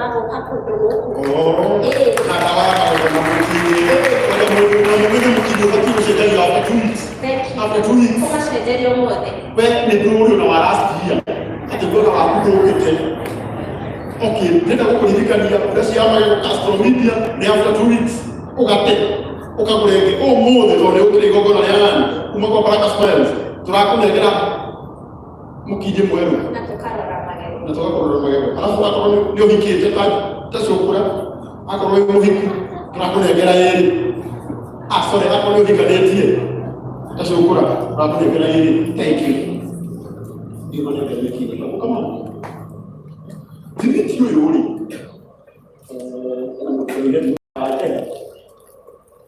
wa gũka kũndũ gũkũ. Oh, Ĩĩ. na ndawa ya magego na mũkinyĩ. Tondũ na mũmenya mũkinyĩ ũbatiĩ gũcenjania after 2 weeks. Thank you. After 2 weeks. Ũgacenjeria ũmũthĩ. We nĩ ndũrĩ ona wa last year. Atĩ mwaka waku ndũkĩte. Okay, ndĩrenda gũkũririkania brush ya magego Castro Media nĩ after 2 weeks. Ũgate. Ũkagũra ĩngĩ ũmũthĩ tondũ nĩ ũkĩrĩ igongona rĩa nani kuma kwa Baraka Smiles. Tũrakũnengera mũkinyĩ mwerũ. Na tũkarora magego. Na tũgakũrora magego. Alafu akorwo nĩ ũhikĩte ta cũkũra, akorwo wĩ mũhiku, tũrakũnengera ĩrĩ. Ah, sorry, akorwo nĩ ũhikanĩtie ta cũkũra, tũrakũnengera ĩrĩ. Thank you. Nĩ mĩkinyĩ. Ũkama. Thimiti ũyũ rĩ,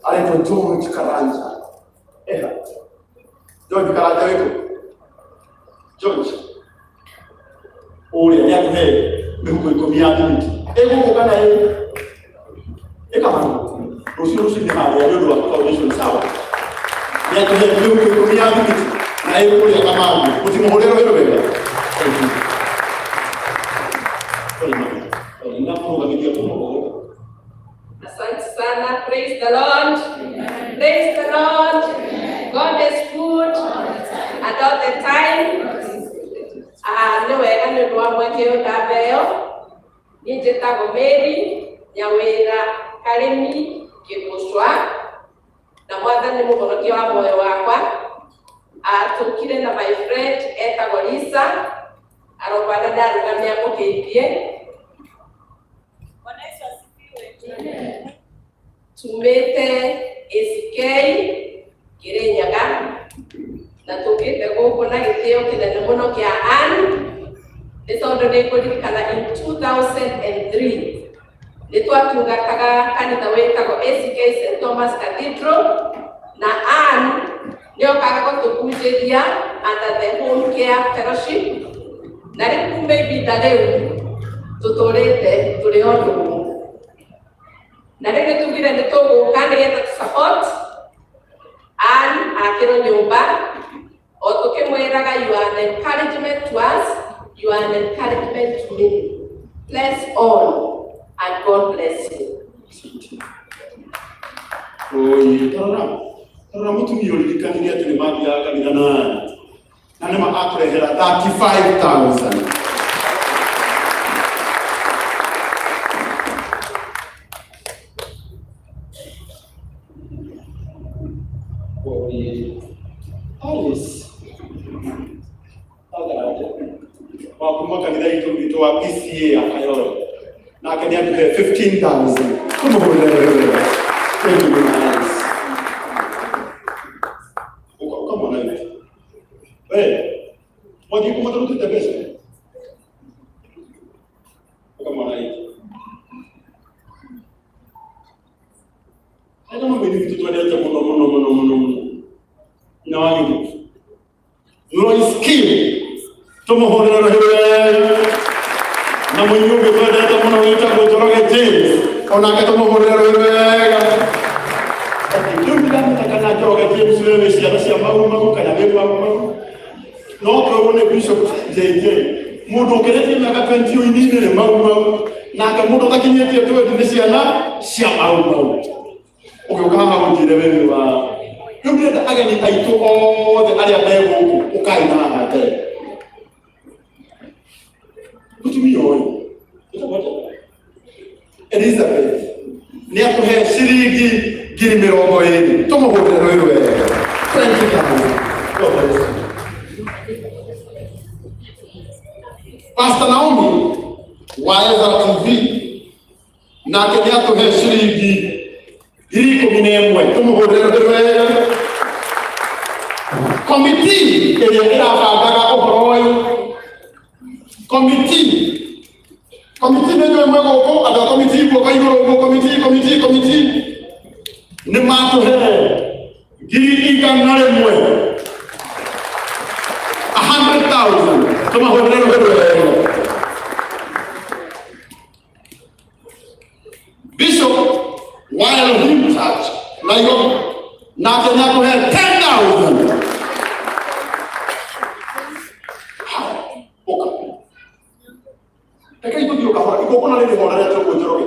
aretwo George Karanja. Eha. George Karanja wĩkũ? George. Ũrĩa nĩ atũhe mĩhuko 10 ya thimiti. Ĩgũkũ kana ĩ? Ĩkamano. Rũciũ rũcinĩ harĩa nĩ ũndũ wa foundation sawa. Nĩ atũhe mĩhuko 10 ya thimiti na ĩkũrĩa Kamangũ. Mũtimũhũrĩre wĩra wega. Thank you. Sorry, ma'am. Sorry, ndakũrũgamithia kuma gũkũ. Asante sana. Praise the Lord. Praise the Lord. God is good and all the time. Ah, nĩ wega nĩ ũndũ wa mweke ũyũ ndaheo. Niĩ njĩtagwo Mary Nyawĩra Karĩmi Kĩgũcwa na Mwathani mũhonokia wa muoyo wakwa. Ah, tũkire na my friend etagwo Lisa arokwana ndarũgamia mũkĩithie. Bwana Yesu asifiwe. Tumĩte ACK Kirinyaga na tũkĩte gũkũ na gĩtĩo kĩnene mũno kĩa Ann nĩ tondũ nĩ ngũririkana in 2003 nĩ twatungataga kanitha wĩtagwo ACK St Thomas Cathedral na Ann nĩ okaga gũtũhunjĩria under the Home Care Fellowship na rĩu kuma ihinda rĩu tũtũrĩte tũrĩ o ndũgũ na rĩu nĩ tugire nĩ tũgũka nĩgetha tũ support Ann akĩrwo nyũmba o tũkĩmwĩraga you are an encouragement to us, you are an encouragement to me. Bless all and God bless you. Oi, tarora. Tarora mũtumia ũririkanire atĩ nĩ mathiaga kanitha nani. Na nĩ ma akũrehera 35,000. Oi. Alice. Agaraja. Wa kuma kanitha itũ wa PCA ya Kayole. Nake nĩ atũhe 15,000. Tũmũhũrĩre wega. Thank you very much, Alice. Uka uka mwana hivi. We, mwathiĩ kũ mũtarutĩte mbeca? Uka mwana hivi. Hena mũini witũ twendete mũno mũno mũno mũno mũno. Na wagĩrĩru. Lois Kim. Tũmũhũrĩre rũhĩ wega. Na mũini ũngĩ twendete mũno wĩtagwo Njoroge James. Onake tũmũhũrĩre rũhĩ wega. Rĩu ndiramenya kana Njoroge James we wĩ ciana cia mau mau kana wĩ mau mau. No twĩrwo nĩ Bishop JJ. Mũndũ ũkĩrĩtie mĩaka 20 ũini-inĩ nĩ mau mau. Nake mũndũ ũtakinyĩtie 20 nĩ ciana cia mau mau. Ũgĩũka haha ũnjĩre we wĩ wa. Rĩu ndĩrenda ageni aitũ othe arĩa me gũkũ ũkai na haha mbere. Mũtumia ũyũ wĩtagwo atĩa? Elizabeth nĩ atũhe ciringi 20,000 tũmũhũrĩre rũĩ wega. 20,000. God bless you. Pastor Naomi wa Ezra TV nake nĩ atũhe ciringi 11,000 tũmũhũrĩre rũĩ wega. Komiti ĩrĩa ĩrabangaga ũhoro ũyũ, komiti nĩ njũĩ mwĩ gũkũ andũ a komiti guoko igũrũ ũguo komiti komiti komiti nĩ matũhe 100,000, 100,000 tũmahũrĩre rũhĩ rwega. Bishop wa Elohim Church Nairobi nake nĩ atũhe 10,000. Ũka. Reke itũthiĩ kahora, igongona rĩrĩ horere. Harĩa tũguo Njoroge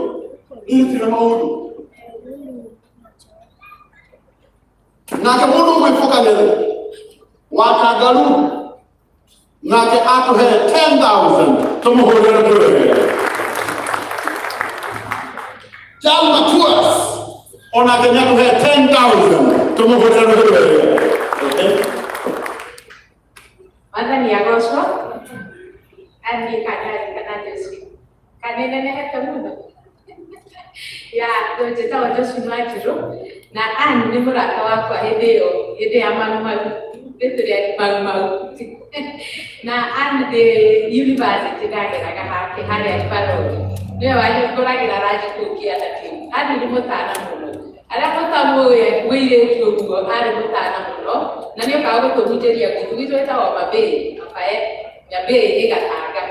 niĩ tirĩ maũndũ nake mũndũ ũgwĩtwo Kang'ethe wa Kangaru nake atũhe 10,000 tũmũhũrĩre rwĩmbo. John Matuas onake nĩatũhe 10,000 tũmũhũrĩre rwĩmbo. Mwathani agocwo. Niĩ kandarikana Josephine kanĩnenehete mũno ya njĩtagwo Josephine Wanjirũ na Ann nĩ mũrata wakwa hĩndĩ ĩyo, hĩndĩ ya Mau Mau, nĩ tũrĩ Mau Mau, na Ann ndĩ university ndageraga hake harĩa Ibarori, nĩwe wangũragĩra ranji kũu kĩanda kĩu. Ann nĩ mũtana mũno, arĩa mũtamũĩ mũirĩtu ũguo arĩ mũtana mũno, na nĩ okaga gũtũhunjĩria gwitũ. Gwitũ ĩtagwo Mabĩĩ Mabae Nyambĩĩ ĩgatanga,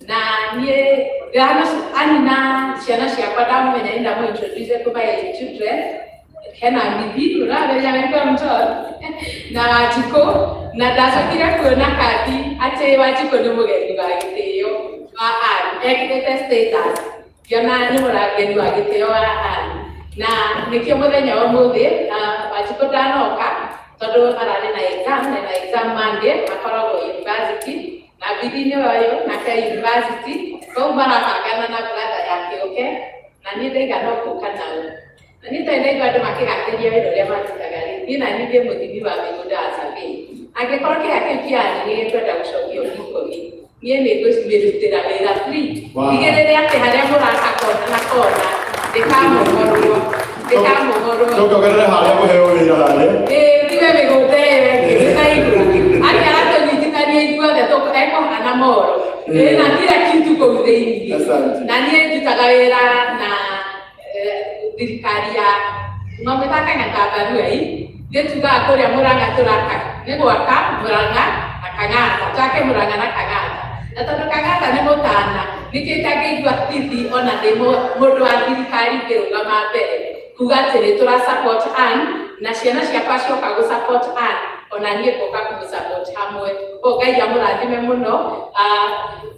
na niĩ ndano ani na ciana ciakwa ndamũmenya nĩ ndamũ introduce to my children. Hena Mithi ũramenya wĩkwa mtoto na Wanjikũ, na ndacokire kuona kandi atĩ Wanjikũ nĩ mũgeni wa gĩtĩo wa Ann, ekĩrĩte status ngĩona nĩ mũgeni wa gĩtĩo wa Ann, na nĩkĩo mũthenya wa ũmũthĩ Wanjikũ ndanoka tondũ ararĩ na exam, na exam Monday akoragwo university, na Bithi nĩwe ũyũ nake university kũu marabangana na brother yake oke, na niĩ ndaiga no gũka nao, na niĩ tarĩ ndaigua andũ makĩgathĩria wĩra ũrĩa marutaga rĩ, niĩ na niĩ ndĩ mũthimi wa mĩgũnda ya survey. Angĩkorwo kĩrĩa kĩu kĩa nĩ gĩkwenda gũcokio ikũmi, niĩ nĩ ngũmĩrutĩra wĩra free. Ndigĩrĩre atĩ harĩa mũraka kona na kona ndĩkamomorwo, ndĩkamomorwo. Coka ũgerere harĩa kũheo wĩra harĩa. Ĩĩ, tiga mĩgũnda ĩyo ĩngĩ gĩtaigua atĩ aratũnyitithania ithuothe ekũhana moro. Ĩĩ, na kila kitu kũu thĩiniĩ. Asante. Na niĩ ndutaga wĩra na thirikari ya mamwĩta Kang'ata Mbaruai, nĩ tugaga kũrĩa Mũrang'a tũraka nĩ gwaka Mũrang'a na Kang'ata, twake Mũrang'a na Kang'ata, na tondũ Kang'ata nĩ mũtana nĩkĩo itangĩigua thithi ona ndĩ mũndũ wa thirikari ngĩrũgama mbere kuga atĩ nĩ tũra support Ann, na ciana ciakwa cioka gũ support Ann, ona niĩ ngoka kũmũ support hamwe. Koguo Ngai amũrathime mũno.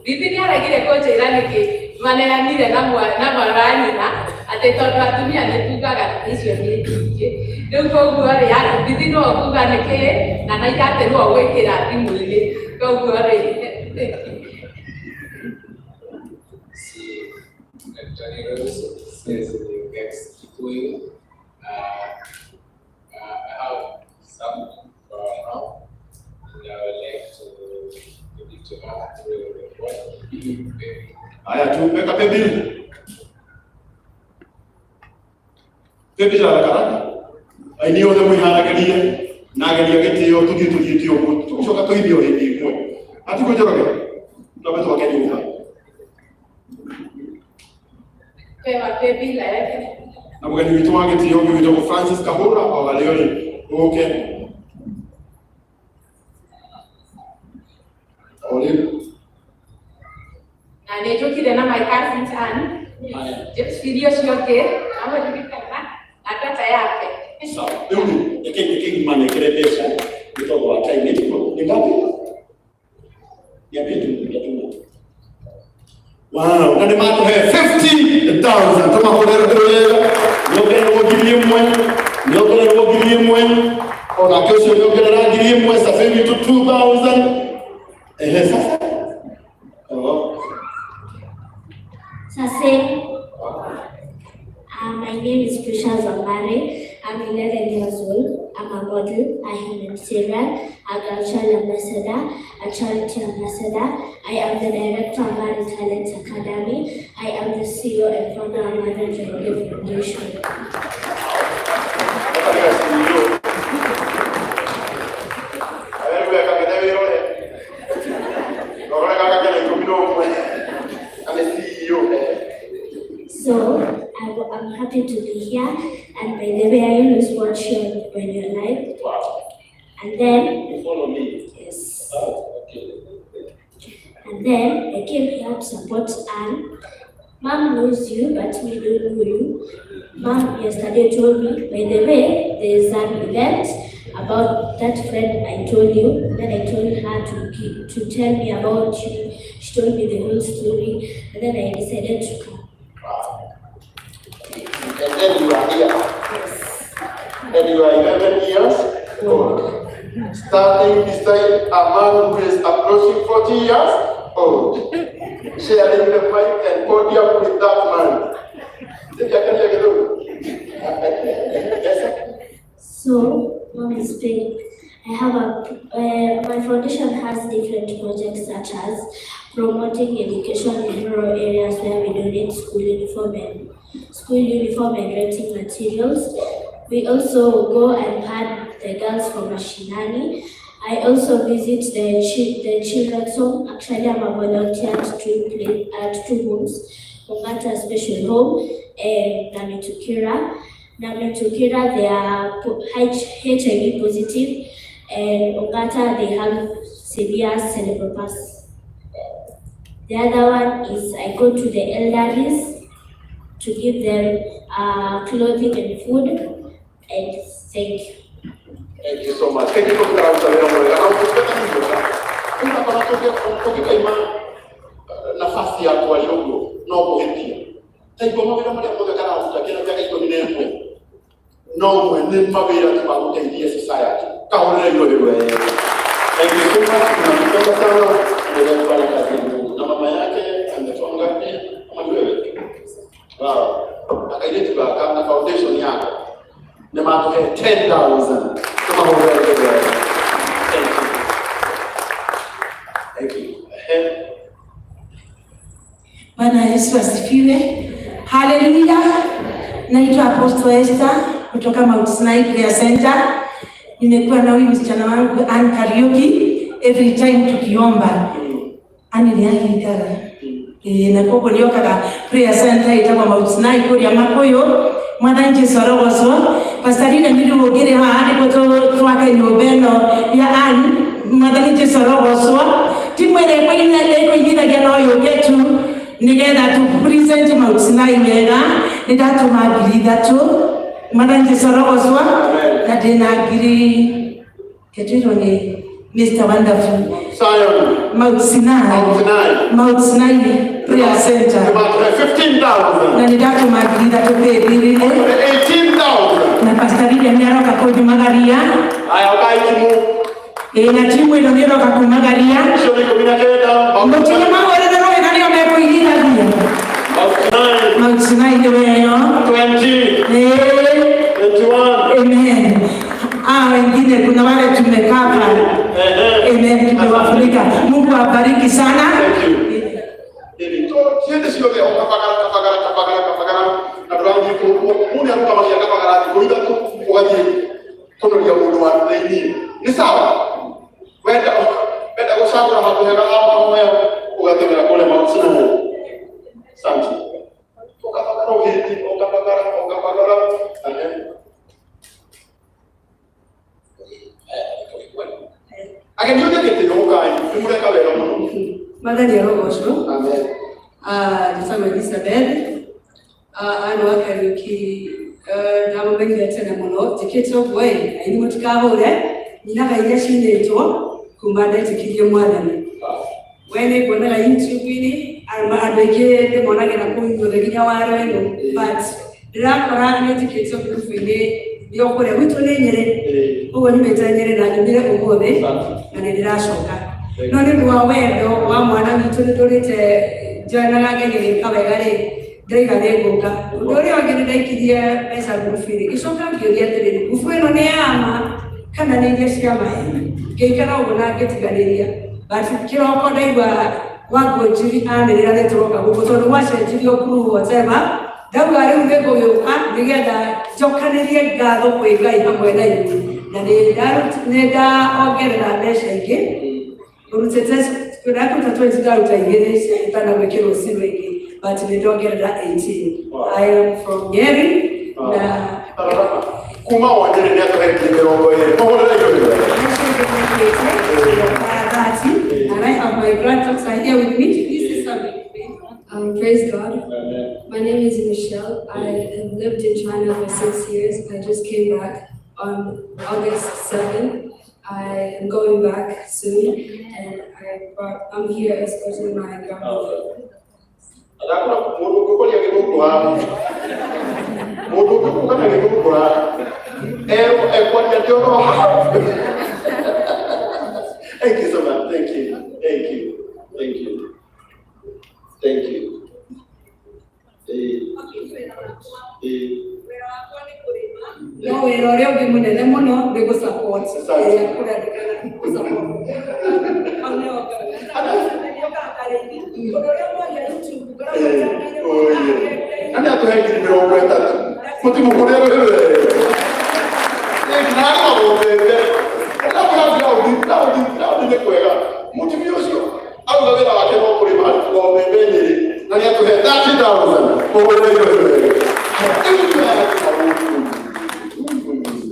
Bibi nĩ aregire kũnjĩra nĩkĩ maneanire na mwana wa nyina, atĩ tondũ atumia nĩ tugaga icio nĩ nyingĩ rĩu, koguo rĩ bibi no kuga nĩkĩ na naiga atĩ no gwĩkĩra thimũ-inĩ, koguo rĩ. Si Daktari Rose says the next Kikuyu. I have something for our mom, and I would like to give it to her through the phone. Maybe. Haya tu weka paybill. Paybill haraka haraka. Aini othe mwĩharagĩrie na ageria gĩtĩo tũthiĩ tũthiĩte ũguo tũgĩcoka tũithiĩ o hĩndĩ ĩmwe. Atigwo Njoroge, twambe twake nyũmba. Pewa paybill yake. Na mũgeni witũ wa gĩtĩo ũngĩ wĩtagwo Francis Kahũra o harĩa ũrĩ ũke. O rĩu. Na nĩ njũkire na my cousin Ann. Haya. Josephine ũcio ũngĩ amũririkana na ndata yake. Sawa. Rĩu rĩ, reke manekere mbeca nĩ tondũ wa time. Nĩ ngapi? Niambie tu nitatuma. Wow, na nĩ matũhe 50,000 tũmahũrĩre wega. Nĩongererwo 1,000, nĩongererwo 1,000, onake ũcio nĩongerera 1,000, sasa witũ 2,000. Ehe, sasa. Oh. Sase, my name is Prisha Zamare. I'm 11 years old. I'm a model, a humanitarian, a girl child ambassador, a charity ambassador. I am the director of Mari Talent Academy. I am the CEO and founder of Mari Njoroge Foundation. Katika CEO. Awewe kang'ethe wĩra ũrĩa. Rora gaka kena 11. Ame CEO. So I'm happy to be here. And by the way, I always watch you when you're live. Wow. And then, You follow me. Yes. Oh, okay. And then I came here to support Anne. Mom knows you, but me don't know you. Mom yesterday told me, by the way, there is an event about that friend I told you. Then I told her to tell me about you. She told me the whole story, and then I decided to come. then you are here. And you are 11 years old. Standing beside a man who is approaching 40 years old. Sharing the mic and podium with that man. So, Mom is big. I have a my foundation has different projects such as promoting education in rural areas where we donate school uniform and writing materials. We also go and pad the girls for Mashinani. I also visit the children's home. Actually, I'm a volunteer at two homes, Ongata Special Home and Namitukira. Namitukira, they are HIV positive, and Ongata, they have severe cerebral palsy. The other one is I go to the elderlies to give them clothing and food, and thank you. Thank you so much. Thank you for kũruta wĩra mwega. Na ũtungata nĩ mwega. Ona tũngĩkaima nafasi ya kwaria ũguo no kũhĩtia. Ta igua mawĩra marĩa mothe kararuta kĩna mĩaka 11 no mwe nĩ mawĩra tu ma gũteithia society. Kahũrĩre igũrũ wega. Thank you so much. Tunakupenda sana. Endelea kufanya kazi ya Mungu. Na mama yake ametoa ngapi? Ama ni wewe? Wow. Akairĩtu gaka na foundation yako nĩ matũhe 10,000. Tũmahũrĩre igũrũ wega. Thank you. Thank you. Ehe. Bwana Yesu asifiwe. Haleluya. Naitwa Apostle Esther kutoka Mount Sinai Prayer Center. Nimekuwa na huyu msichana wangu Ann Kariuki every time tukiomba. Ann nĩ ahingaga. Ĩĩ na koguo nĩ okaga prayer center ĩtagwo Mount Sinai kũrĩa Makuyu. Mwathani Jesu arogocwo. Pastor Rina nĩ rĩu ũngĩrĩ haha nĩguo twake nyũmba ĩno ya Ann. Mwathani Jesu arogocwo. Timu ĩrĩa ĩkũinithagia no yũke tu nigetha tu present Mount Sinai wega. Nĩ ndatũma 3,000. Mwathani Jesu arogocwo. Na ndĩna ngiri ketwĩrwo nĩ Mr. Wonderful. Zion. Mount Sinai. Mount Sinai. Mount Sinai Prayer Center. Nĩ matũhe 15,000. Na nĩ ndatũma 3,000 pay-bill-inĩ. 18,000. Na Pastor Lydia nĩ aroka kũnjumagaria. Aya, ũkai timu. Ĩĩ na timu ĩno nĩ ĩroka kumagaria. Icio nĩ 19. Mũtige mahũrĩre rwĩga nĩo mekũigithagia. Mount Sinai. Mount Sinai nĩ weyo. 20. Ĩĩ. 21. Amen. Ah, wengine kuna wale tumekaa pale. Amen, tumewafunika. Mungu awabariki sana. Thank you. Ĩni, to ciende ciothe o kabagara kabagara kabagara kabagara na ndũrathiĩ mũndũ arũgamagia kabagara thikũ 3 ũgathiĩ kũnoria mũndũ wa thĩiniĩ. Nĩ sawa? Wenda wenda gũcagũra handũ hega ha mahoya ũgateng'era kũrĩa Mount Sinai. Asante. O kabagara ũgĩthiĩ o kabagara o kabagara. Ehe. Ageni othe gĩtĩo ũkai, nĩ mũreka wega mũno. Mwathani arogocwo. Amen. Njĩtagwo Elizabeth. Ann wa Kariuki ndamũmenyire tene mũno njĩkĩte ũguo ĩ aini mũtikahũre nyinaga iria cinĩtwo kuma ndetĩkirie Mwathani. We nĩ nguonaga YouTube-inĩ andũ aingĩ ndĩmonagĩra kũu inyuothe nginya waro ĩno, but ndĩrakora nĩnjĩkĩtio ngurubu-inĩ nĩ o kũrĩa gwitũ nĩ Nyĩrĩ, ũguo nyumĩte Nyĩrĩ na nyumire ũmũthĩ na nĩ ndĩracoka, no nĩ ũndũ wa wendo wa mwana witũ nĩ ndũrĩte njonaga ngĩgĩka wega rĩ ndĩraiga nĩ ngũka. Ũndũ ũrĩa ũngĩ nĩ ndaikirie mbeca ngurubu-inĩ, ngĩcoka ngĩũria atĩrĩrĩ, ngurubu ĩno nĩ ya ma kana nĩ iria cia maheni? Ngĩikara ũguo na ngĩtiganĩria, but kĩroko ndaigua Wangu Njiri anĩrĩra nĩ tũroka gũkũ tondũ gwacenjirio ngurubu whatever, ndauga rĩu nĩ ngũgĩũka nĩgetha njokanĩrie ngatho kwĩ Ngai hamwe na inyuĩ, na nĩ ndaongerera mbeca ingĩ ngũrutĩte ndaruta 20, ndaruta igĩrĩ cia gwĩkĩrwo ciro ingĩ, but nĩ ndongerera 18. I am from Nyeri na Kuma o Nyĩrĩ nĩ atũhe 20,000. Mũhũrĩre igũrũ. And I have my granddaughter here with me. Please say something. Praise God. My name is Michelle. I have lived in China for 6 years. I just came back on August 7th. I am going back soon, and I'm here escorting my grandmother. Ndakora mũndũ ũngĩkũria gĩthũngũ haha. Mũndũ Ndũngĩkũga na gĩthũngũra ekwaria kĩoro. Thank you so much. Thank you. Thank you. Thank you. Thank you. No wĩra ũrĩa ũngĩ mũnene mũno nĩ gũ-support ĩrĩa kũrendekana gũ-support. Hau nĩho ngoragwo. Ũndũ ũrĩa mwaria YouTube ngoragwo njanĩire mũno. Na nĩ atũhe 30,000. Mũtimũkũrĩre rũhĩ wega. Na arĩ magombete. Raũndi raũndi nĩ kwega. Mũtumia ũcio auga wĩra wake no kũrĩma ng'ombe Nyĩrĩ na nĩ atũhe 30,000. Mũhũrĩre rũhĩ wega.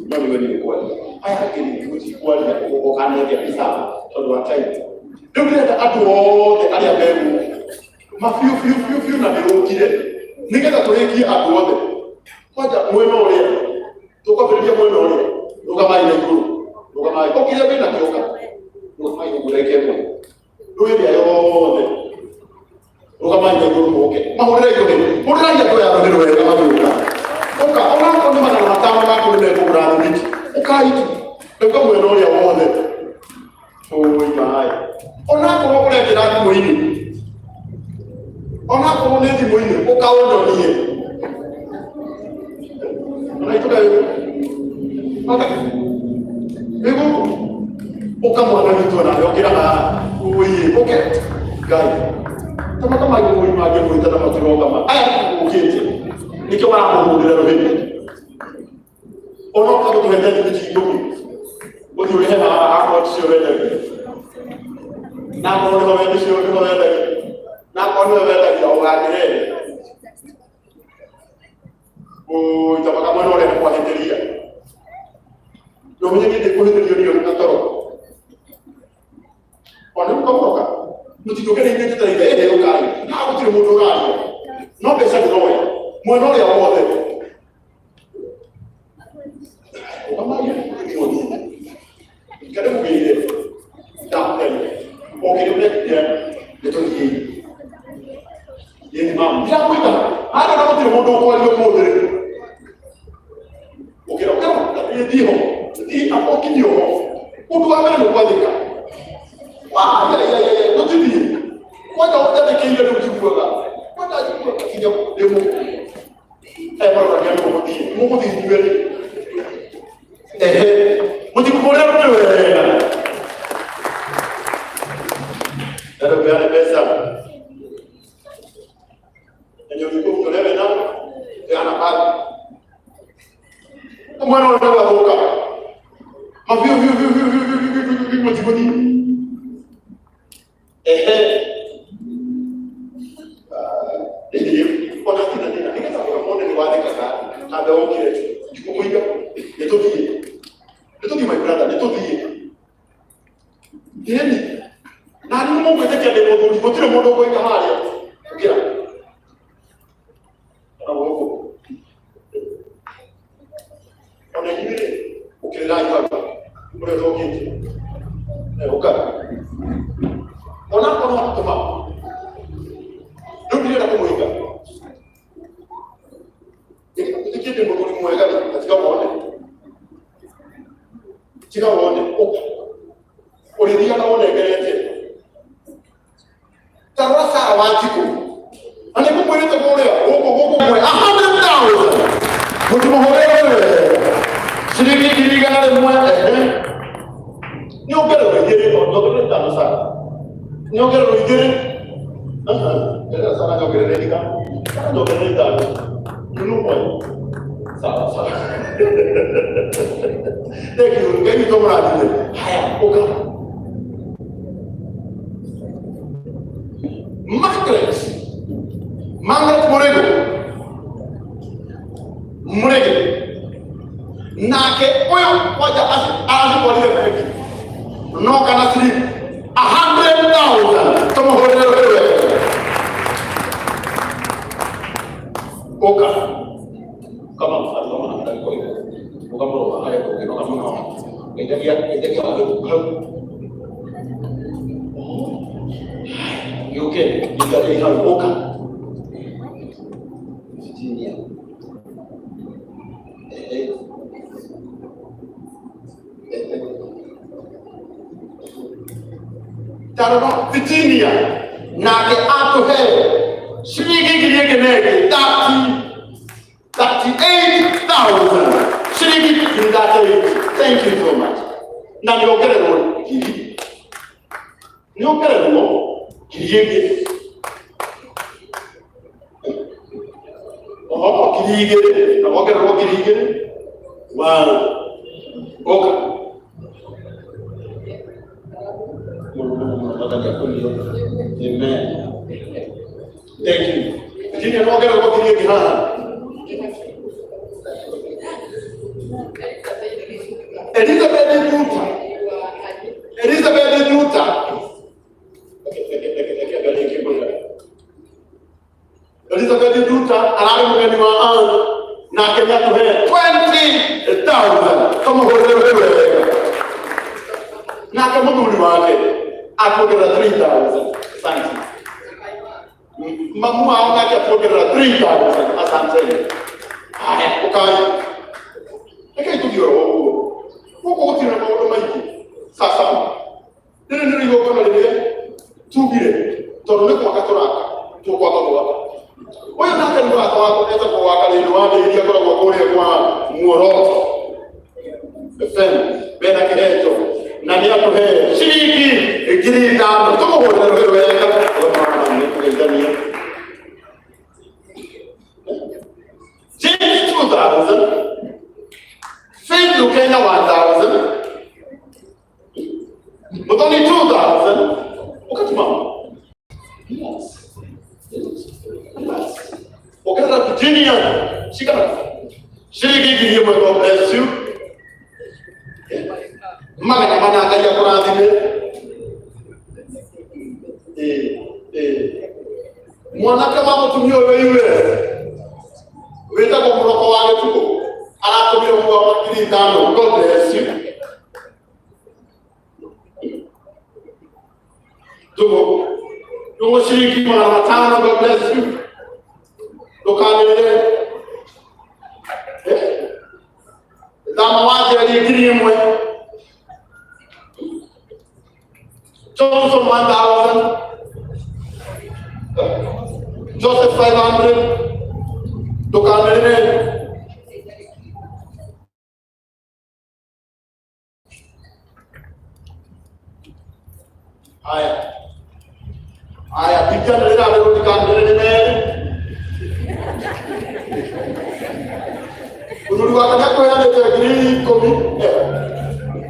No nĩwe nĩ kwaria. Aya angĩ nĩ mũtikwaria ũkanendia mbica tondũ wa time. Rĩu ndĩrenda andũ othe arĩa megũkũ mabiũ biũ biũ biũ na nĩrũkire nĩgetha tũrĩkie andũ othe. Kwanja mwena ũrĩa tũkwambĩrĩria mwena ũrĩa rũgamai na igũrũ, rũgamai o kĩrĩa wĩna kĩo, rũgamai ũguo ndagĩka ĩmwe, rũĩ ĩrĩa yothe rũgamai na igũrũ mũke mahũrĩre igũrũ, hũrĩrai andũ aya rũhĩ rwega magĩũka. Ũka onakorwo nĩ 500 maku nĩ mekũgũra thimiti, ũkai tu rĩu mwena ũrĩa wothe. Ũi maĩ, onakorwo ũrekĩra thimũ-inĩ, onakorwo nĩ thimũ-inĩ, ũkaũnyonie ona itũka ĩgũkũ ũka mwana witũ onawe ũkĩra haha ũiĩ ũke ngai tamaka magũi mangĩmwĩta na matiroka ma aya ũkĩte nĩkĩo maramũhũrĩra rũhĩ. Ona ũka gũtũhete thimiti 10 ũthiĩ ũrĩhe haha akorwo ticio wendagia, na akorwo nĩho wendicio nĩho wendagia, na akorwo nĩwe wendagia ũgakĩhe ũi tamaka mwena ũrĩa nĩ kwahĩtĩria na ũmenye niĩ ndĩkũhĩtĩrio nĩyo na toro ona rĩu ũkamuroka mũtitũke nĩ inyuĩ njetereire ĩhĩ ũkai haha gũtirĩ mũndũ ũraria no mbeca ndĩroya mwena ũrĩa wothe kare mũgĩire ndakũgeria okĩrĩ ũrekire nĩ tũthiĩ yeni mamu ndirakwĩta haha na gũtirĩ mũndũ ũkwaria ũmũthĩ rĩ ũkĩra ũkĩra thiĩ ho thiĩ okinyio ho ũndũ wa mbere nĩ gwathĩka tũtithiĩ kwanja ũnjathĩkĩire rĩu njiguaga kwanja njiguaga kinya ndĩmũ aya maroragia nĩ mũgũthiĩ mũgũthiĩ inyuerĩ ehe mũtikũrĩa rũrĩ wega. Dada peane pesa. Enye ulikuwa utolewe na peana pale. Mwana unataka kuoka. Mavio vio vio vio vio vio vio vio vio mũtigũthiĩ. Ehe. Ona tina tina nĩgetha muone nĩ wathĩkaga ambe ũkire ndikũmũiga nĩ tũthiĩ nĩ tũthiĩ my brother nĩ tũthiĩ ĩni na nĩ mũgwĩtĩkia ndĩ mũthuri gũtirĩ mũndũ ũkũiga harĩa ũkĩra ona gũkũ ona inyuĩ rĩ ũkĩrĩrai hau ũrĩa ũtokĩte ũka ona korwo tũma rĩu ndirenda kũmũiga ĩtĩkie ndĩ mũthuri mwega rĩ na tiga wone tiga wone ũka ũrĩthiaga ũnengerete ta rora Sara Wanjikũ na nĩ ngũmwĩrĩte kũrĩa gũkũ gũkũ kwe 100,000 mũtimũhũrĩre wega ciringi 100,000 ehe nyongererwo igĩrĩ nyongerere ithano Sara nyongererwo igĩrĩ Ngerera Sara nyongerere ithano Sara nyongerere ithano nunu moja sawa sawa. Thank you. Ngai witũ mũrathime. Haya ũka Margaret Margaret Mũrĩgo Mũrĩgĩ nake ũyũ kwanja aracitwarire bengi no kana ciringi 100,000 tũmũhũrĩre rũhĩ ũka kama mfano kama ndagĩka ũka mũrũga harĩa kũngĩnoga mũno ngeithagia ngeithagia hau hau gĩũke gĩikarĩre hau ũka Virginia. Ndarora Virginia nake atũhe ciringi ngiri ĩngĩ na ĩngĩ 38,000 ciringi ngiri 38. Thank you so much. Na nĩongererwo ngiri, nĩongererwo ngiri ĩngĩ, oho ngiri igĩrĩ na wongererwo ngiri igĩrĩ. Wow. Okay. Amen. Thank you. Virginia, nĩwongererwo ngiri ĩngĩ haha. Elizabeth Nduta. Elizabeth Nduta. Elizabeth Nduta ararĩ mũgeni wa Ann nake nĩatũhe 20,000. Tũmũhũrĩre wega. Nake mũthuri wake atuongerera 3,000. Asante. Mamu wao nake atuongerera 3,000. Asante. Haya, ũkai. Rekei tũthiĩ oro ũguo. Gũkũ gũtirĩ na maũndũ maingĩ. Sasa rĩrĩ nĩ igongona rĩrĩa tugire tondũ nĩ gwaka tũraka, tũkwamba gwaka. Ũyũ nake nĩ mũrata wakwa etagwo wa Karĩndũ wa Ndĩiria, akoragwo kũrĩa kwa Muoroto FM bena kĩheto na nĩ atũhe ciringi 5,000. Tũmũhũrĩre rũhĩ wega. Nĩ James 2,000, Faith Lukenya 1,000, Muthoni 2,000. Wakati mama. Yes. Yes. Ongerera Virginia. Shika. Ciringi 1,000. God bless you. Magana mana Ngai akũrathime. Mwanake wa mũtumia ũyũ US wĩtagwo Mũroko wa Gĩtukũ aratũmire mũgwa wa 5,000. God bless you. Ndũgũ ndũgũ ciringi 500. God bless you. Ndũkanĩrĩre. Thama wa Njeri 1,000. Johnson 1,000, Joseph 500. Ndũkanĩrĩre. Haya haya, ndikanĩrĩra rĩu, ndikanĩrĩre merĩ. Mũthuri wake nĩakũheanĩte 10,000,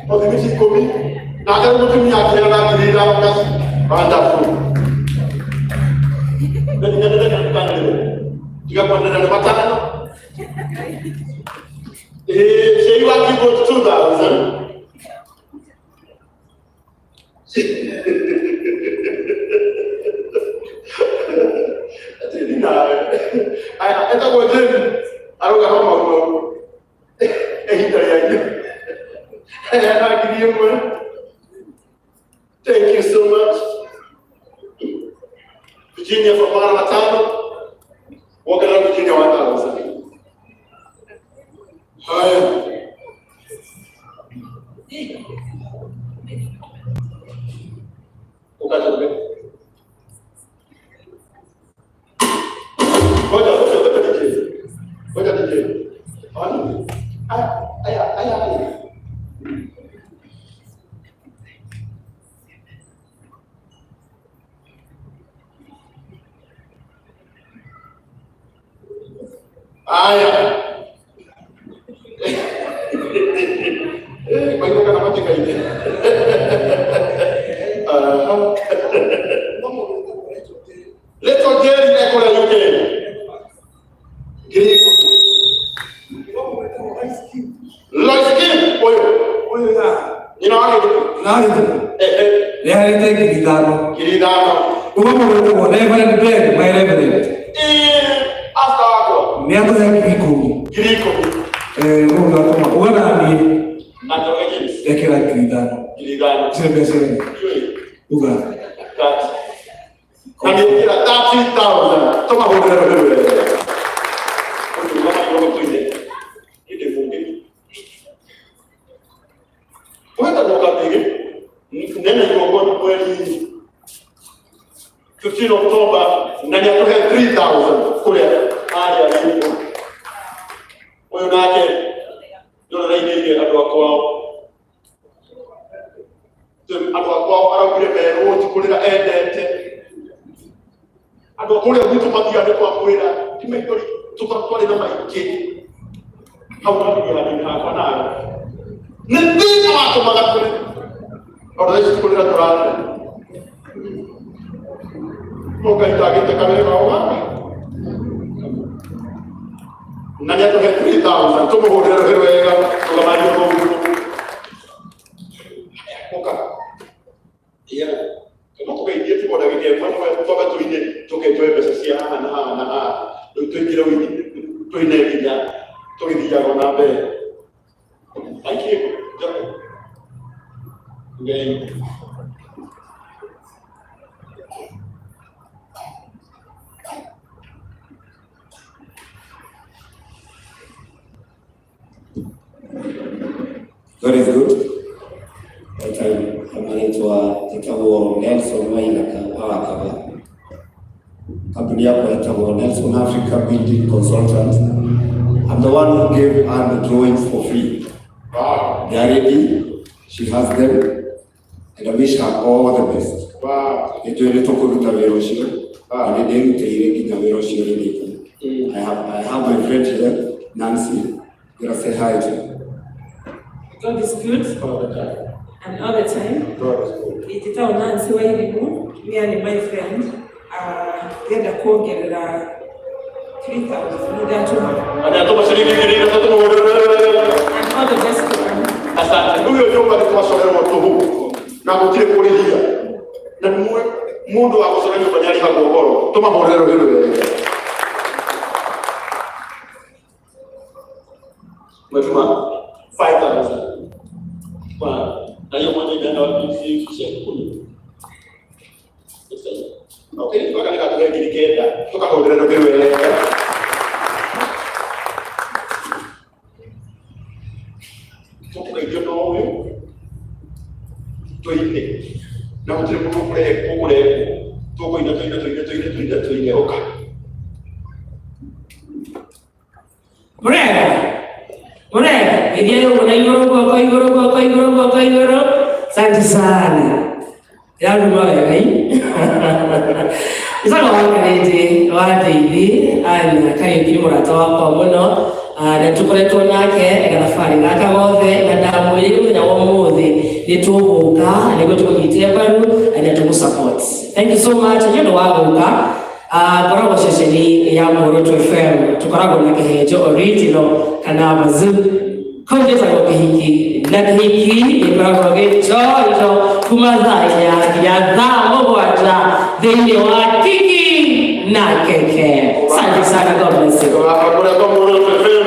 othimiti ikũmi, nake mũtumia akĩheana 5,000. That's wonderful. Tiga kwanĩrĩra nĩ matano. Shei wa keyboard 2,000. Atĩrĩ nawe. Aya, etagwo James, arauga no maũndũ ihinda rĩa heana 1,000. Thank you so much. Virginia for 500. Wongerera Virginia 1,000. Haya. Ukatoke. Ngoja, ngoja, ngoja DJ. Ngoja DJ. Ani. Aya, aya, aya, aya. Aya. Kwa hivyo kana matikaine. Aha. Little Jerry ekore UK. 10,000. Lois Kim ũyũ. Nyina wa gĩthũkũ. Nĩarĩte 5,000. 5,000. Ũguo mũgwĩtagwo Reverend Ben, my Reverend. Asta wakwa. Nĩatũhe 10,000. 10,000. Ũguo atũma uga naniĩ Na Njoroge James. Ekĩra 5,000. 5,000. Icio mbeca ciothe. Uga. Na nĩekĩra 30,000. Tũmahũrĩre rũhĩ wega. Ũndũ wa kidogo tuine. Inde bunge. Wetagwo Kabĩgĩ. Nene igongona mweri Tũkorwo twarĩ na maingĩ hau handũ hakwa nawe nĩ thĩna watũmaga tũrĩ ona thaa ici tũkũrĩra tũrarĩra no Ngai ndagĩte kawĩra o gaka na nĩ atũhe 3000 tũmũhũrĩre rũhĩ wega tũgamario kũu ũka yeah kana tũgeithie tũkonagithie twambe tũine tũkenjoe mbeca cia haha na haha na haha rĩu tũingĩre ũini tũine nginya tũgĩthiaga na mbere. Thank you. Ngai. God is good. Anaitwa ĩtagwo Nelson Waithaka wa Wakaba. Kampuni yakwa ĩtagwo Nelson Africa Building Consultant. I'm the one who gave her the drawings for free. Wow. They are ready. She has them. And I wish her all the best. Wow. Nĩnjũĩ nĩ tũkũruta wĩra ũcio na nĩ ndĩrutĩire nginya wĩra ũcio ũrĩrĩka. I have my friend here, Nancy. Gonna say hi to her. God is good All the time. and all the time. God is good. Njĩtagwo Nancy Wairimu, me and my friend. Ndĩrenda kuongerera 3000 nĩ ndatũma. Anatuma ciringi 3000 tũmũhũrĩre wega. And all the best to her. Asante. Rĩu ĩyo nyũmba nĩ twacorerwo tũhũ na gũtirĩ kũrĩhia na mũndũ wa gũcora nyũmba nĩ arĩhagwo goro tũmahũrĩre rũhĩ rwega. Umetuma 5000 kwa na hiyo moja inaenda wapi? Si 10,000. Okay, tukakaleka tuge 9,000 tukahũrĩra rũhĩ rwega. Tũkũgeithio nowe tũine na gũtirĩ mũndũ ũkũrengwo tũkũina tũine tũine tũine tũine tũine ũka. Murega. Murega. Geithia ũguo na igũrũ guoko igũrũ guoko igũrũ guoko igũrũ. Asante sana. Ndĩraruma wega ii. Njĩtagwo Wakarĩndĩ wa Ndeithi na Kariũki nĩ mũrata wakwa mũno na tũkoretwo nake gathabarĩ gaka gothe na ndamwĩrire mũthenya wa ũmũthĩ nĩ tũgũka nĩguo tũmũnyite mbaru na tũmũ support. Thank you so much nĩ ũndũ wa gũka. Ngoragwo ceceni ya Muoroto FM tũkoragwo na kĩhenjo original kana bazoo kau gĩtagwo kĩhiki na kĩhiki gĩkoragwo gĩchonjo kuma thaa 4 nginya thaa 7 thĩinĩ wa Kiki na Keke. Asante sana, God bless you. Kũrĩa kwa Muoroto FM.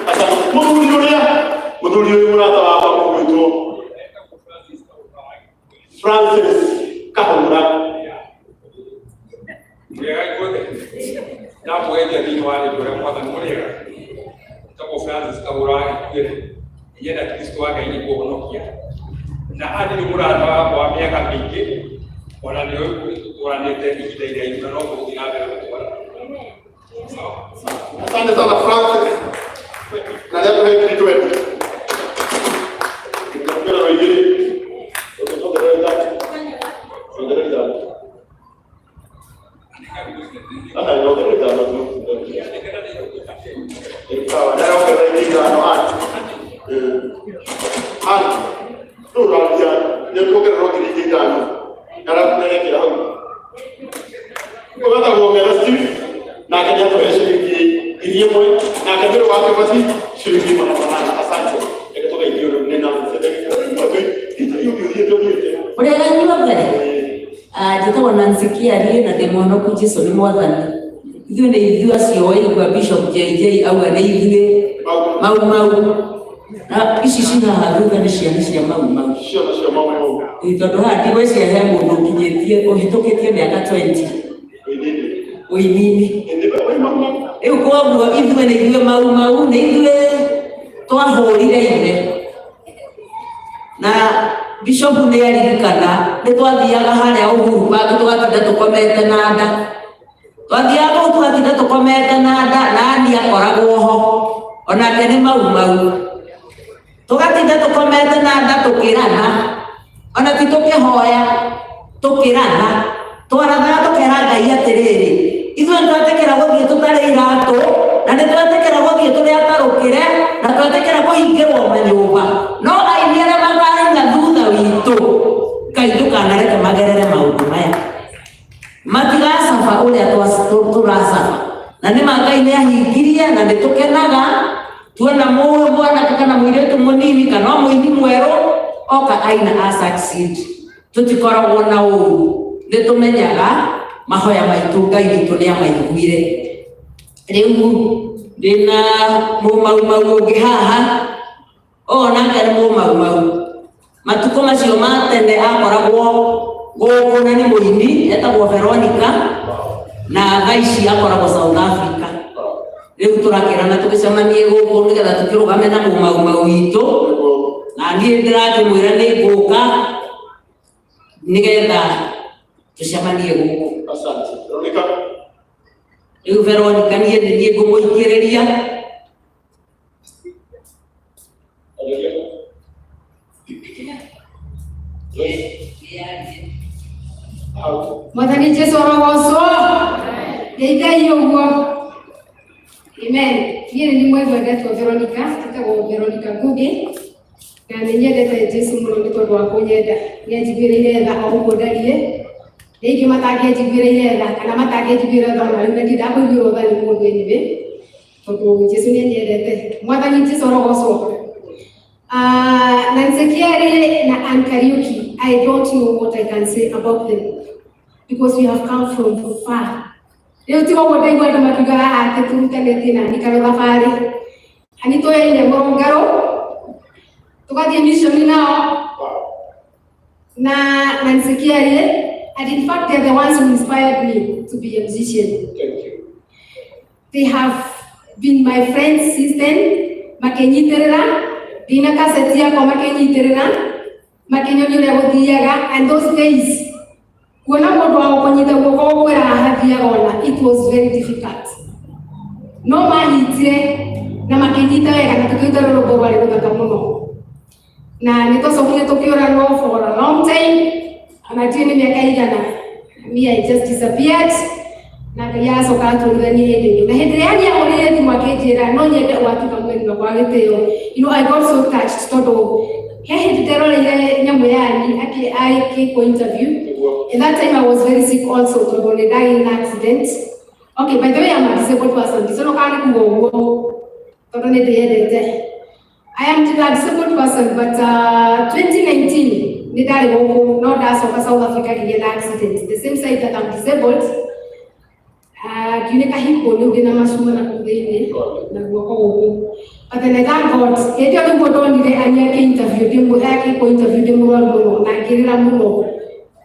Asante. Mũthuri ũrĩa mũthuri ũyũ mũrata wakwa mũgwĩtwo Francis Kahũra. Mũrĩega inyuothe ndamũgeithia thĩinĩ wa rĩĩtwa rĩa mwathani mũrĩega tagwo Francis Kahũra wa Gĩkuĩrĩ nyenda Kristo wa Ngai nĩ kũhonokia na Ann nĩ mũrata wakwa wa mĩaka mĩingĩ ona nĩ tũtũranĩte ihinda iraihu na no tũgũthiĩ na mbere gũtũra. Asante sana Francis. Na leo tuhe 20,000. Ndio igĩrĩ. Ongerera ithatũ. Ongerera ithatũ. Aha, ongerera ithano tu. Sawa, na ongerera ithano Ann. Ann, rĩu ũraria nĩ tuongererwo 5,000. Arakunerekera hau. Ũgatagwo Ng'ethe Steve nake nĩ atũhe ciringi 1,000 nake nĩ wake basi ciringi 800. Asante. Reke tũgeithio rĩu nĩ Nancy. Mũrĩega inyuothe. Njĩtagwo Nancy Kĩarie na ndĩ mũhonoku Jesũ nĩ mwathani. Ithuĩ nĩ ithuĩ acio waigua Bishop JJ auga nĩ ithuĩ mau mau. Na ici ci haha thutha nĩ ciana cia mau mau. Ciana cia mau mau. Ĩ, tondũ haha ndigwĩciria he mũndũ ũkinyĩtie ũhĩtũkĩtie mĩaka 20 ũinini. Rĩu koguo ithuĩ nĩ ithuĩ mau mau nĩ ithuĩ twahũrire ithe na Bishop nĩ aririkana nĩ twathiaga harĩa Uhuru Park tũgatinda tũkomete na nda twathiaga kũu tũgatinda tũkomete na nda na Ann akoragwo ho onake nĩ mau mau tũgatinda tũkomete na nda tũkĩrana ona ti tũkĩhoya tũkĩrana twarathaga tũkera Ngai atĩrĩrĩ ithuĩ nĩ twetĩkĩra gũthiĩ tũtarĩ iratũ na nĩ Twetekera kuhingirwo manyumba no aini aria makaina thutha witũ Ngai ndũkanareke magerere maũndũ maya matigacaba ũrĩa tũracaba na nĩ ma Ngai nĩ ahingirie na nĩ tũkenaga tuona mwanake kana mũirĩtu mũnini kana o mũini mwerũ oka aina a succeed tũtikoragwo na ũru nĩ tũmenyaga mahoya maitũ Ngai witũ nĩ amaiguire. Rĩu ndĩna mũmaumau ũngĩ haha ũyũ nake nĩ mũmaumau matukũ macio ma tene akoragwo gũkũ na nĩ mũini etagwo Veronica na thaa ici akoragwo South Africa. Rĩu tũrakĩrana tũgĩcemanie gũkũ nĩgetha tũkĩrũgame na mũmaumau witũ na niĩ ndĩrakĩmwĩra nĩ ngũka nĩgetha tũcemanie gũkũ. Asante. Veronica. Rĩu Veronica niĩ nĩ niĩ ngũmũikĩrĩria. Mwathani Jesu arogocwo. Ngeithai ũguo. Amen. Niĩ nĩ mwendetwo Veronica, njĩtagwo Veronica Ngugi. Na nĩ nyendete Jesu mũno nĩ tondũ wa kũnyenda. Nĩ anjiguĩrĩire tha o ũguo ndariĩ. Nĩ aingĩ matangĩanjiguĩrĩire tha kana matangĩnjiguĩra tha ona rĩu na ndirĩ ndakũiguĩrwo tha nĩ mũndũ anyway. Tondũ Jesu nĩ anyendete. Mwathani Jesu arogocwo. Nancy Kiari na Ann Kariuki, I don't know what I can say about them because we have come from far. Rĩu tiga ũguo ndaigua andũ makiuga haha atĩ tũrutanĩtie na Nikaro thabarĩ. Ani tũyaine mũrũngarũ, tũgathiĩ mission nao na Nancy Kiari, and in fact they're the ones who inspired me to be a musician. Thank you. They have been my friends since then, makĩnyitĩrĩra ndina kaseti yakwa makĩnyitĩrĩra makĩnyonia ũrĩa gũthiaga, and those days kuona mũndũ wa gũkũnyita guoko gũkwĩra haha thiaga ona it was very difficult, no manyitire na makĩnyita wega na tũkĩruta rũrũmbo rwarĩ rũthaka mũno na nĩ twacokire tũkĩũranwo for a long time ona ndiũĩ nĩ mĩaka igana. Me, I just disappeared na Ngai agacoka atũrithania hĩndĩ ĩngĩ na hĩndĩ ĩrĩa anjahũrĩire thimũ akĩnjĩra no nyende ũgatuĩka mũgeni wakwa wa gĩtĩo. You know, I got so touched tondũ he hĩndĩ nderoreire nyamũ yani agĩkwo interview, and that time I was very sick also tondũ nĩ ndagĩire na accident. Okay, by the way, I'm a disabled person. Ndiconokaga nĩ kuga ũguo tondũ nĩ ndĩyendete. I am a disabled person, but 2019 nĩ ndarĩ gũkũ no ndacoka South Africa ngĩgĩa na accident the same side that I'm disabled. Ngiunĩka hip bone ndĩna macuma na kũu thĩinĩ na guoko gũkũ, but then I thank God hĩndĩ ĩyo nĩguo ndonire ani akĩ interview ndĩ akĩkwo interview ndĩ mũrwaru mũno na ngĩrĩra mũno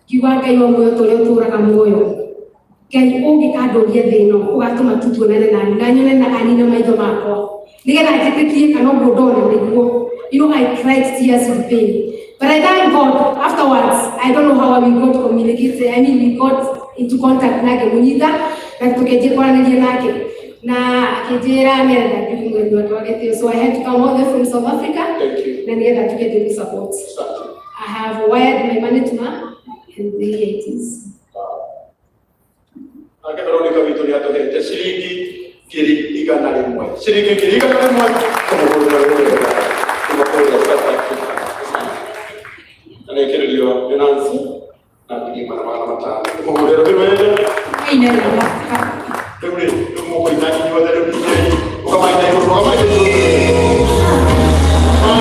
ngiuga Ngai wa muoyo tũrĩa ũtũraga muoyo Ngai ũngĩkandũria thĩ ĩno ũgatũma tu tuonane nani na nyone na ani na maitho makwa nĩgetha njĩtĩkie kana ũguo ndona nĩguo. You know, I cried tears of pain, but I thank God afterwards. I don't know how we got communicated, I mean, we got into contact nake mũnyita na tũkĩanjia kwaranĩria nake na akĩnjĩra nĩarenda nduĩke mũgeni wake wa gĩtĩo, so I had to come all the way from South Africa na nĩgetha nduĩke ndĩmũ support. I have wired my money to her and here it is. Nake Veronica witũ nĩ atũhete ciringi 100,000. Ciringi 100,000 tũmũhũrĩra wega kuma kũrĩa South Africa. Na nĩkĩrĩrio nĩ Nancy na 1,500. Tũmũhũrĩre wega. Rĩu rĩ, rĩu mũkũina inyuothe rĩu DJ ũkamaina igũrũ, ũkamaina igũrũ. Oh,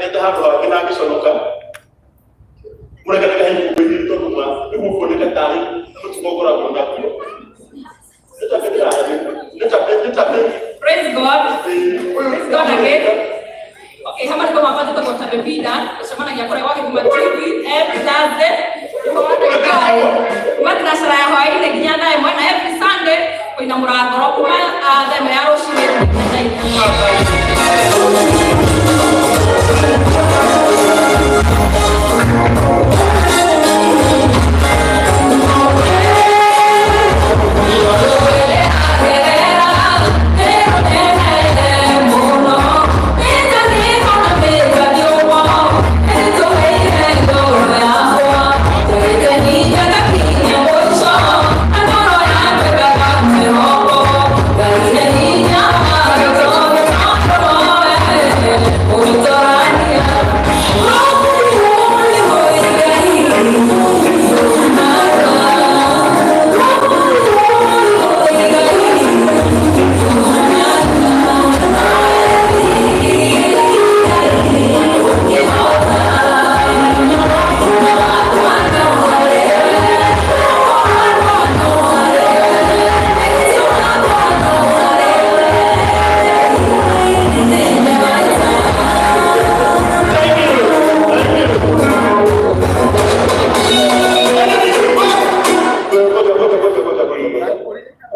Ndararegete handũ hangĩ na ngĩconoka. Mũrekanaga hihi mwĩrĩ tondũ ma nĩguo kuoneka tarĩ mũtugo ũkoragwo naguo. Praise God. Praise God again. Okay, hama niko mapata kwa Tabepida, tucemanagia kũrĩa gwa Gĩthima TV every Thursday. Kuma thinacara ya hwaĩ-inĩ nginya thaa ĩmwe na every Sunday kwĩna mũrangoro kuma thaa ĩmwe ya rũcinĩ nginya thaa inya.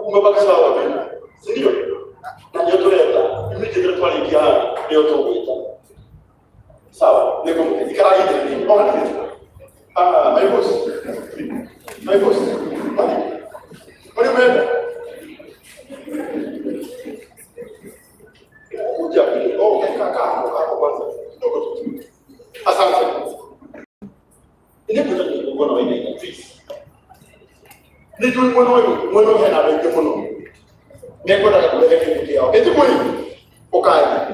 Umebaki sawa tu. Si ndio? Na ndio tuleta. Immediately twaliingia haha ndio tũgwĩta. Sawa, nĩkũ ikara hihi. Oh, ah, my boss. My boss. Kwani umeenda? Kuja. Oh, kaa kaa hapo hapo kwanza. Kidogo tu. Asante. Nĩngwenda kuona wainaina please. Nĩnjũĩ mwena ũyũ mwena ũyũ hena andũ aingĩ mũno mekwendaga kũrehe kĩndũ kĩao ĩti mwĩrĩ ũkathi